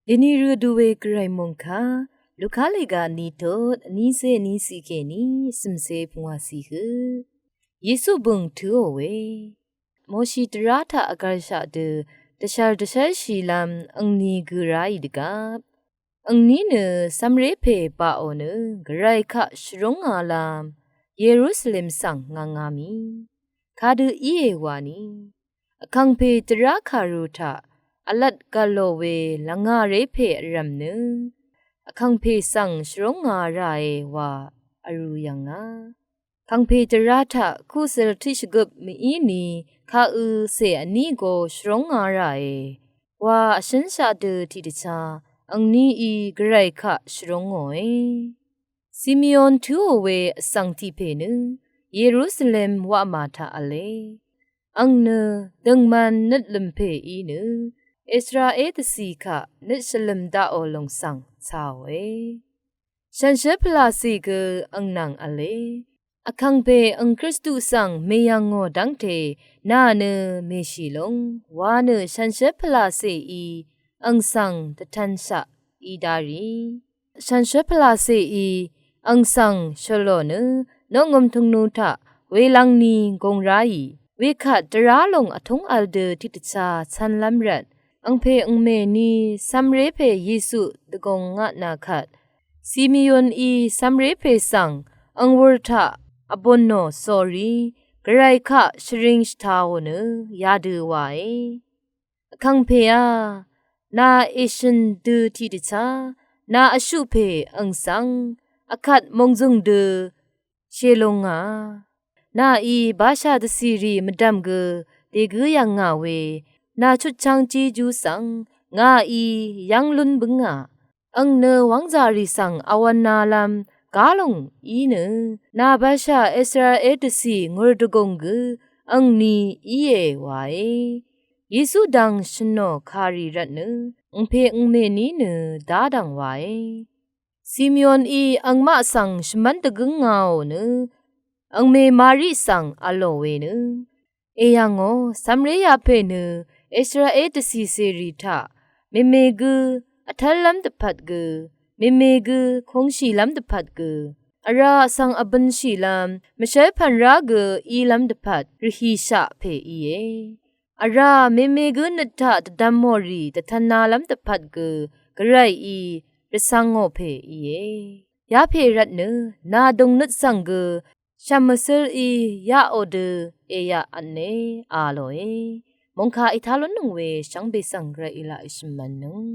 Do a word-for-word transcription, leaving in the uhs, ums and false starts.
Dèni rø du we gvray mòngkà, Luka lèga vní tot vní cé vní cì kèní cv̀mcé pungwà cì hø. Yesu bø̀ng tǿò we. Moshi dvrá taq vgv̀lshaq dø dvshv̀l dvshv́lshìlv́m angni gø ráì dvgvp. Angní nø cv́mré pè baqò nø gvray kaq shvrúngālv́m Yerusalem svng ngv̄ngā mì. Kadø íe wani. Vkàngpè dvrá kàru taq vlat gv̀lò we lvngā ré pè vrv̀m nø Vkàngpè svng shvrúngā ràe wa vrū yv̀ngà. Vkàngpè dvrá taq kuqcø̀l tiqshvgøp mvíni kaq ø̄ cè vní go shvrúngā ràe wa vshǿnshaq dø tiqdvchá angníí gvray kaq shvrúngòe. Simeon tǿò we vsvng tiq pè nø Yerusalem waqmà taq v̄le. Ang nø døngman nøt lø̀mpè í nø Israel dvcì kaq nøt shvlø̀m daqò lòng svng càòe. Shànshér pvlàcè gø ang nvng v̄le. Vkàngpè ang Kristu svng mèyv̀ngò dv́ngte nà nø mèshì lúng wa nø shànshér pvlàcèí ang svng dvtv̄nshaq í dárì. Shànshér pvlàcèí ang svng shø̀lò nø noqngø̀m tø̀ngnu taq welv̄ngni gùng ráì. Wekvt dvrá lòng vtúng v̄l dø tiqdvchá cv̄nlv́m rvt angpè angmèní cv́mré pè Yesu dvgùng ngvtnà kvt Simeoní cv́mré pè svng ang wūr taq vbùnò sórí gvray kaq shvring shvtāò nø yadø wàe. Vkàngpèá, nà èshø̀n dø tiqdvchá nà vshuq pè ang svng vkvt mòngzø̀ng dø shèlūngà. Nàí bashà dvcìrì mvdv̀m gø dègǿ yv̀ngà we nà chutcháng jejú svng ngàí yv́ng lún bǿngà. Ang nø wv́ngzàrì svng vwv̄nalv́m gálòng í nø nà bashà Israel dvcì ngùr dvgùng gø angni íe wàe. Yesu dang shø̀nò kàrì rvt nø angpè angmèní nø dádv̀ng wàe. Simeoní angmaq svng shvmv́n dvgǿngāò nø angmè Mari svng v̄lò we nø èyv̀ngò cv́mré yapè nø Israel dvcì cèrì taq mèmè gǿ vtv́llv́m dvpvt gø mèmè gǿ kūngshìlv́m dvpvt gø vrá vsvng vbø̄nshìlv́m mvshv́lpv̀n rá gø ílv́m dvpvt rvhìshaq pè íe. Vrá mèmè gǿ nøt taq dvdv̄mò rì dvtv̄nalv́m dvpvt gø gvrayí rvcv̄ngò pè íe. Yapè rvt nø nà dùngnøt svng gø shv̀m mvsǿlí yaqò dø èyaq vtne a lòe. Mòngkà ètá lúnnøng we shvngbe svng gvrayí laq èshø̀m mv̄nnøng